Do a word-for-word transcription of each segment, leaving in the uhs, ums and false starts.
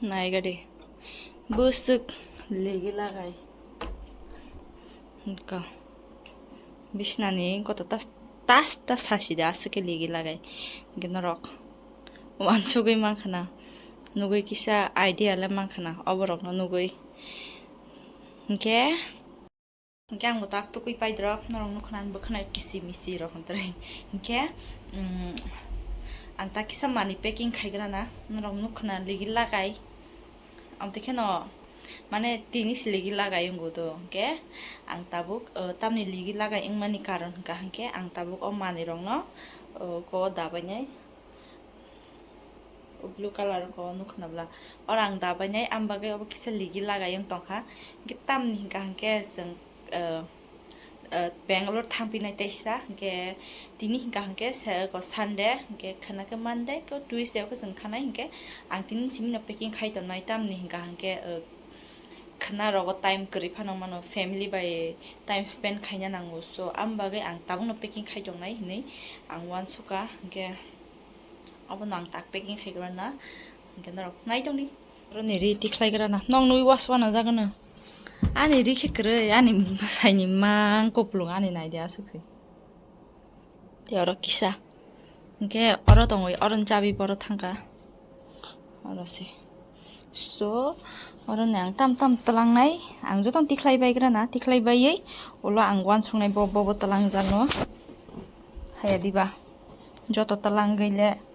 Naigadi. Busuk ligi lagai. Ka. Bisnani koto tas, tas, tas sasi da aswk khe ligi lagai. Hwnkhe norok uansugwi mankhana. Nugwi kisa idea le mankhana. Oborokno nugwi. Hwnkhe. Hwnkhe ang bo tak tukui paidrop, norok nukha na ang bwkhwnai kisi misi rok hwntwrwi. Hwnkhe, mm, ang tak kisa manwi packing khaigrana, norok nukha na ligi lagai. Amtwi kheno, mane, tini se ligi lagai wngo do. Hwnkhe ang tabuk, uh, tamni ligi lagai wngmani karon hwnkha hwnkhe ang tabuk o manwi rokno, uh, ko dabainai. O blue colour ko nukha na bla. Oro ang dabainai, ang bagwi obo kisa ligi lagai wng tongkha. Hwnkhe tamni hwnkha hwnkhe chwng, eh, eh, Bangalore thangpinai teisa. Hwnkhe tini hwnkha hwnkhe se ko Sunday, hwnkhe khana khe Monday, ko Tuesday khe chwng khanai. Hwnkhe ang tini simino packing khai tongnai, tamni hwnkha hwnkhe, eh, khana rogo time kwrwi phano mano, family bai time spend khaina nango. So, ang bagwi ang tabukno packing khai tongnai hinwi ang uansukha. Hwnkhe Abono ang tak packing khai gra na. Hwnkhe norok nai tongdi. Oro ni ri tikhlai gra na. Nong nui was wana jaga na. Ani ri khe kwrwi, ani bwsai ni mang kuplung ani nai de aswk se. Te oro kisa. Hwnkhe oro tongwi, oro ni chabi boro thangkha. Oro se. So, oro ni ang tam tam twlangnai, ang jotono tikhlai bai gra na, tikhlai baiwi ulo ang uansuknai bo, bo, bo twlangjakno. Haya diba? Joto twlangwi le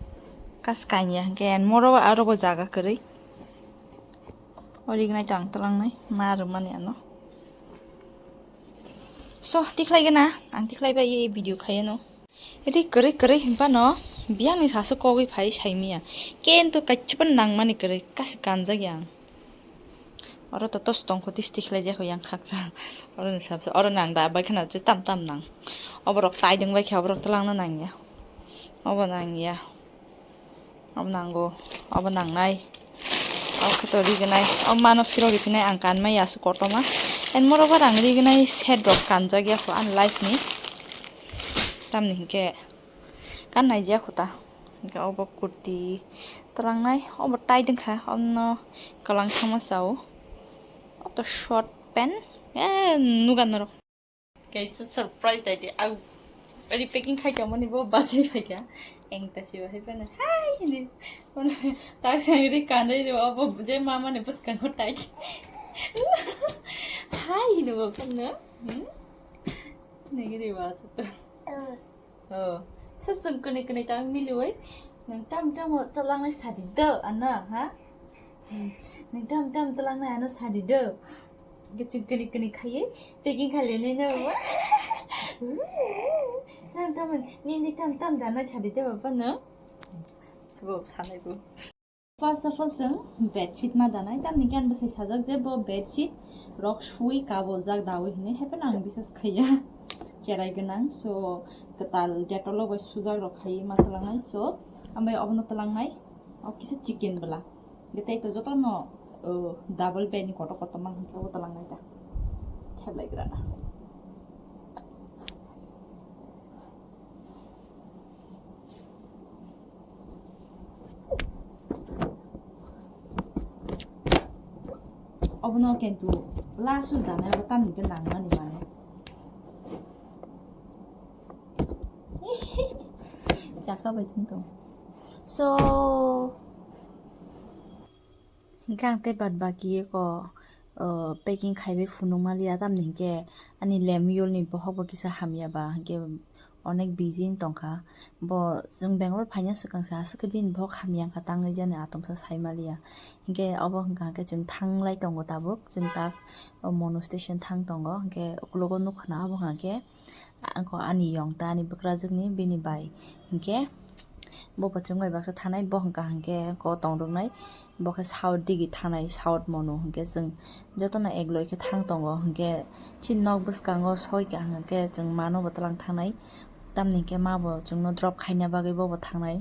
kas kanya hwnkhe, and moro aro bo jaga kwrwi. Ori gnai to ang twlangnai, ma rwmani ano. So, tikhlai gana, ang tikhlai bai video khai ano. Ri kwrwi kwrwi hinphano biyangni sasu kogwi phai saimiya. Kento kaichibon nangmani kwrwi kasi kanjak yang. Oro to tos tongkho tisti khlai jakho yang khaksa. Oro ni sabsa, oro nang da bai khana je tam tam nang. Oborok tai dong bai khe oborok twlangna nangya. Obo nangya. Obo nango, obo nangnai. Obo khe to rignai. Obo mano phiro riphinai ang kanmai aswk kotorma. And moro bar ang rignai set rok kanjak ya kho ani life ni. Tamni hinkhe kan naijak kho ta. Hinkhe obo kurti twlangnai, obo tight wngkha, omo kwlwng thangma sao. Oto short pant, eh, nuga norok. Kaisa surprise dai di. Ang repacking khai tongmani bo bachai phaikha. Eng ta sibo hai phano, "Hi," hini. Phano tak sang ri kanwi ri obo je mama ni bwskango tai. "Hi," hini bo phano. Hmm? Nigi di ba chuto. Oh. Sasung kuni kuni tang miliwi. Nang tam tam twlangnai sadi do, ano, ha? Nang tam tam twlangnai ano sadi do. Gachung kuni kuni khaiwi packing khailini no. Tam tam ni ni tam tam dana chadi de baba no. Sabo sanai bo. First of all, chwng bedsheet ma danai, tamni khe ang bwsai sajak je bo bedsheet rok sui kaboljak dawi hinwi, hai phano ang bisas khaiya cherai gwnang. So, kwtal Dettol rok bai sujak rok khaiwi ma twlangnai. So, ang bai obono twlangnai, o kisa chicken bwla. Tei to jotono, uh, double bed ni kotor kotor mang hwnkhe obo twlangnai ta. Theblai gra na. Obono kintu last o danai bo tamni khe nangmani mano. Chakha bai thung tong. So, hinkhe ang tei bad baki ko, uh, packing khaibai phunuk maliya, tamni hinkhe ani lem yol ni bohok bo kisa hamya ba, hinkhe onek busy wng tongkha. Bo chwng Bangalore phaina swkang se aswk khe bini bohok hamya wngkha, tangwi jani atomsa sai maliya. Hinkhe obo hwnkha hinkhe chwng thanglai tongo tabuk, chwng tak, uh, Monu station thang tongo, hinkhe uklogo nukha na obo hwnkha khe. Ang ko ani yong ta ani bwkrajwkni bini bai hinkhe bo bo chwng bai baksa thanai, bo hwnkha hinkhe ko tong rwknai, bo khe south digi thanai, south Monu hinkhe chwng jotono egloi khe thang tongo hinkhe chini nok bwskango soi ka hinkhe chwng mano bo twlang thanai, tamni hinkhe ma bo chwngno drop khaina bagwi bo bo thangnai.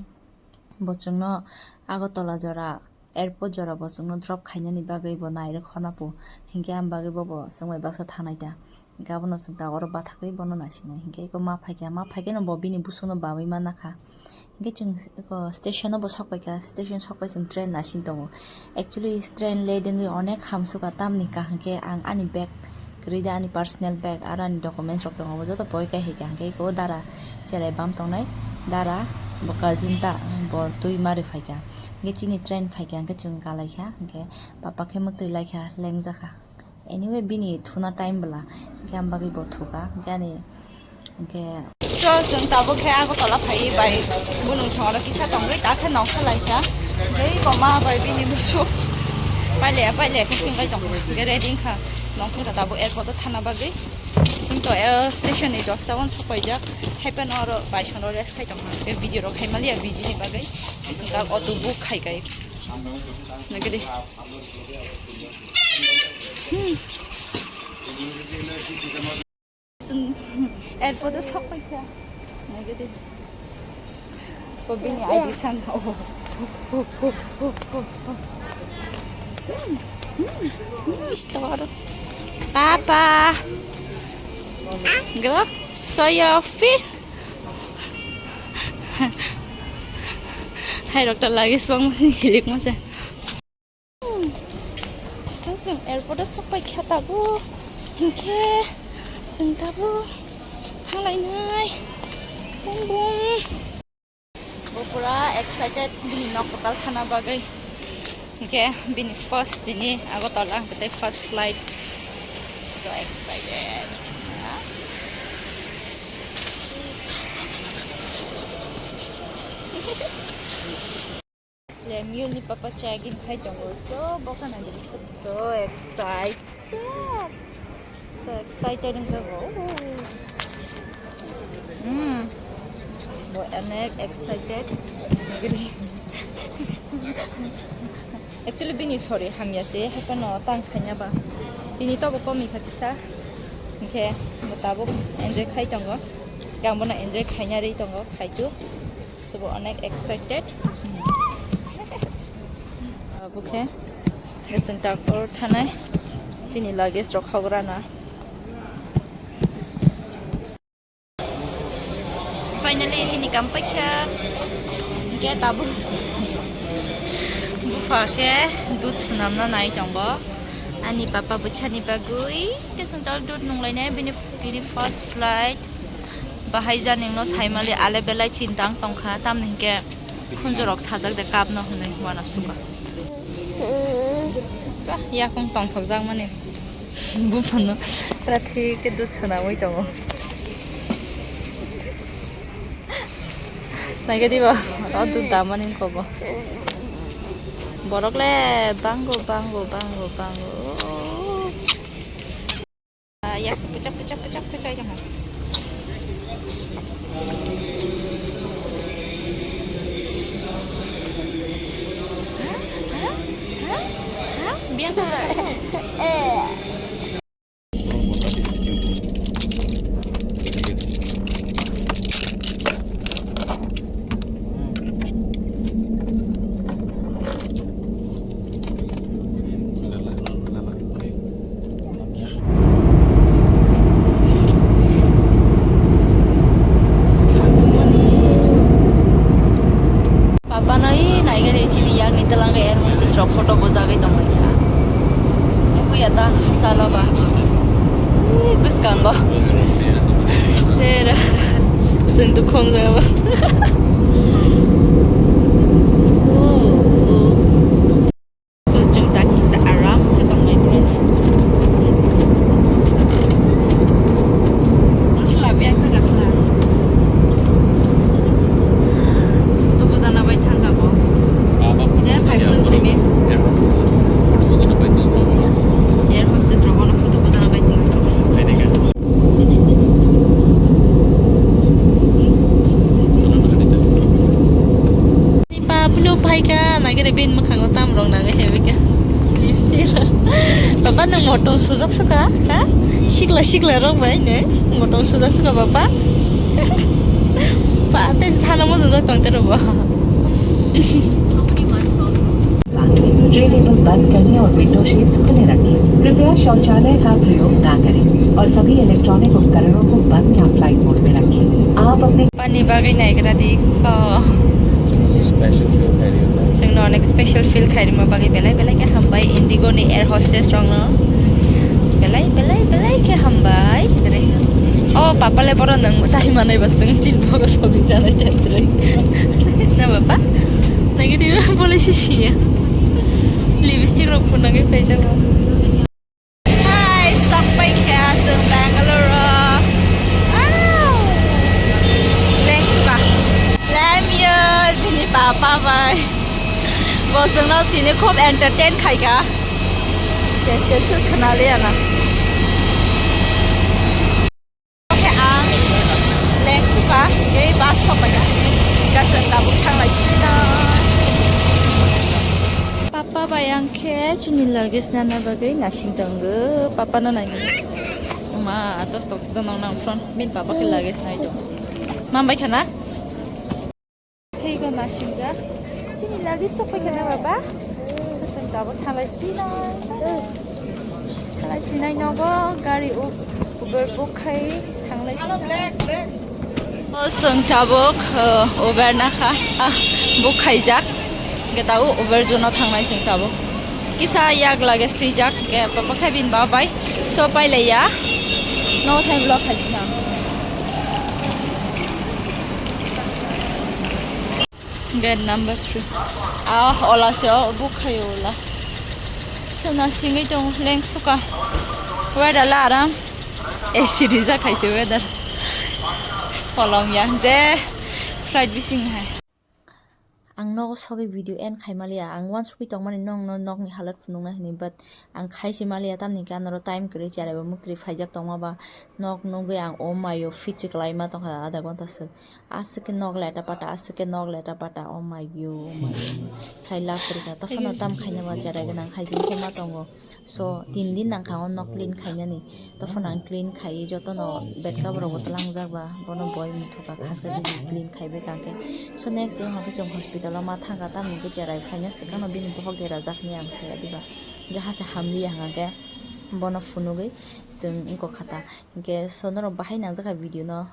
Bo chwngno Agartala jora, airport jora bo chwngno drop khainani bagwi bo nairwk hona pu. Hinkhe am bagwi bo bo chwng bai baksa thanai ta. Hinkhe abono chwng ta oro bathakgwi bono naisinai. Hinkhe eko ma phaikha, ma phaikhe no bo bini busukno bawi ma nakha. Hwnkhe chwng, o, station o bo sok paikha, station sok pai chwng train nasing tongo. Actually, train late wngwi onek hamsukha, tamni kaham khe ang ani bag kwrwi da, ani personal bag aro ani documents rok tongo, bo joto poi kai hai kha. Hwnkhe eko dara cherai bam tongnai, dara bo cousin ta, bo twi mari phaikha. Hwnkhe chini train phaikha, hwnkhe chwng kalaikha, hwnkhe papa khe mwktwi laikha, lengjakha. Anyway, bini thuna time bwla, hwnkhe ang bagwi bo thuka, hwnkhe ani, hwnkhe. So, chwng tabuk khe Agartala phaiwi bai bunung songaro kisa tongwi, ta khe nongkha laikha. Hwnkhe iko ma bai bini busu pailaya, pailaya khe chwng bai tongkha, hwnkhe ready wngkha, nongkhorkha tabuk airport o thana bagwi. Chwng to, eh, station ni dosta o sok paijak, haiphano oro bai sono rest khai tongkha, hwnkhe video rok khai maliya, busy ni bagwi. Chwng ta auto book khai kai. Nagadi. Hmm. Airport o sok paikha. Nagadi. Ko bini I D san. Oh. Hmm. Hmm. Hmm. Store. Papa. Go. Show your feet. Hai rok ta lagi bang masi hilik masa. Hmm. So, chwng airport o sok paikha tabuk. Hinkhe chwng tabuk halainai. Bum bum. Bo pura excited bini nok kwtal thana bagwi. Hinkhe bini first tini Agartala, hinkhe tei first flight. So excited. Lemyuni papa checking khai tongo, so bokhana so excited, so excited wngkha bo. Hmm, bo onek excited. Actually bini sori hamya se, haikhe no tang khaina ba. Tini tobo komi kha kisa, hinkhe bo tabuk enjoy khai tongo, ang bono enjoy khaina rwi tongo, khaitu. Sobo onek excited. Abo khe chwng airport thanai chini luggage rok hogra na. Finally chini kam paikha. Hinkhe tabuk bupha khe dudh swnamna nai tongo. Ani papa bwchani bagwi khe chwng tabuk dudh nunglainai bini, bini first flight. Bahai jani no saimali ale belai chinta wng tongkha, tamni hinkhe khunjurok sajak de kapno hwnwi uanasukha. Bah, yakung tongthokjakmani buphano pura thik khe dudh swnamwi tongo. Naikhe diba, o dudh damani kobo. Borok le bango, bango, bango, bango. Ah, ya, si pecah, pecah, pecah, pecah, jangan. Hah? Hah? Hah? Hah? Biar tak. Papa no i naigari chini yakni twlang air hostess rok photo bujagwi tonglaikha. Kuya ta salo ba. Ih, bwskango. Tera. Chwng tu khongjagaba. So, chwng ta kisa aram khe tongnai pura na. Sla, biang thangka sla. Photo bujana bai thangka bo. Je phai phone simi. Air hostess rok bono photo bujana bai thangka. Ni pa phunu phaikha, nagere bin mwkhango tam rok nangwi hemikha. Lipstick rok. Papa, nwng motong sujak suka, ha? Sikla, sikla rok bai ne? Motong sujak suka, papa? Pa, tei thana mo sujak tong tero bo. Tray table बंद करने और window shades खुले रखें। कृपया शौचालय का प्रयोग ना करें और सभी इलेक्ट्रॉनिक उपकरणों को बंद या फ्लाइट मोड में रखें। आप अपने Ani bagwi naigra di. Oh. Chwng special feel khairwi. Chwngno onek special feel khairima bagwi belai belai khe hambai Indigo ni air hostess rokno. Belai belai belai khe hambai. Dere. Oh, papa le boro nang chai manai ba chwng chin bogo sobi janai tentroi. Na papa? Nagi di bolai sisi ya. Lipstick rok phunangwi phaijago. Hai, sokpai kha chwng Bangalore o. Au! Lengsuka. Lamio bini papa bai. Bo chwngno tini khub entertain khaika. Tes tes sus khna liya na. Khe ang lengsuka, tei bus sokpai kha. Khe chwng tabuk thanglai sini na. Papa bai ang khe chini luggage nana bagwi nasing tongo. Papa no nai. Ma, atos tok tok nong nang front. Min papa khe luggage nai tongo. Mambai khana? Theigo nasingjak. Chini lagi sokpai khana baba. Chwng tabuk thalai sinai. Thalai sinai nogo gari u-, Uber book khai thanglai sinai. O chwng tabuk, uh, Uber nakha. Ah, book khaijak. Hwnkhe tabuk Uber jono thanglai chwng tabuk. Kisa yak luggage twijak. Hwnkhe papa khe bini baba bai so pailaiya. Nogo thai vlog khaisina. Gate number three. Ah, ola se o, bukhayo ola. Sona singwi tong lengsuka. Weather la aram. A C rijak khaise weather. Kolom ya je flight bising hai. Ang nogo sogwi video end khaimaliya. Ang uansugwi tongmani nokno nokni halat phunuknai hwnwi, but ang khaisi maliya, tamni hwnkhe anoro time kwrwi, cherai bo muktwi phaijak tongma ba nok nugwi ang o maio fit se kwlaima tongkha adha ghonta swk. Aswk khe nok leta pata, aswk khe nok leta pata, o maio, o maio. Sai lab kwrwikha, tophano tam khaina ba cherai gwnang hai jin khe ma tongo. So, tin din nangkha o nok clean khainani. Tophano ang clean khaiwi jotono bed cover rokbo tlangjak ba, bono boi muthukha khaksa din clean khaibai kha khe. So, next day hwnkhe chwng hospital o ma thangkha, tamni hwnkhe cherai phaina swkangno bini bohok derajakni ang saya diba. Hwnkhe hase hamliya hwnkhe bono phunugwi chwng wngkha kha ta. Hwnkhe so norok bahai nangjakha video no.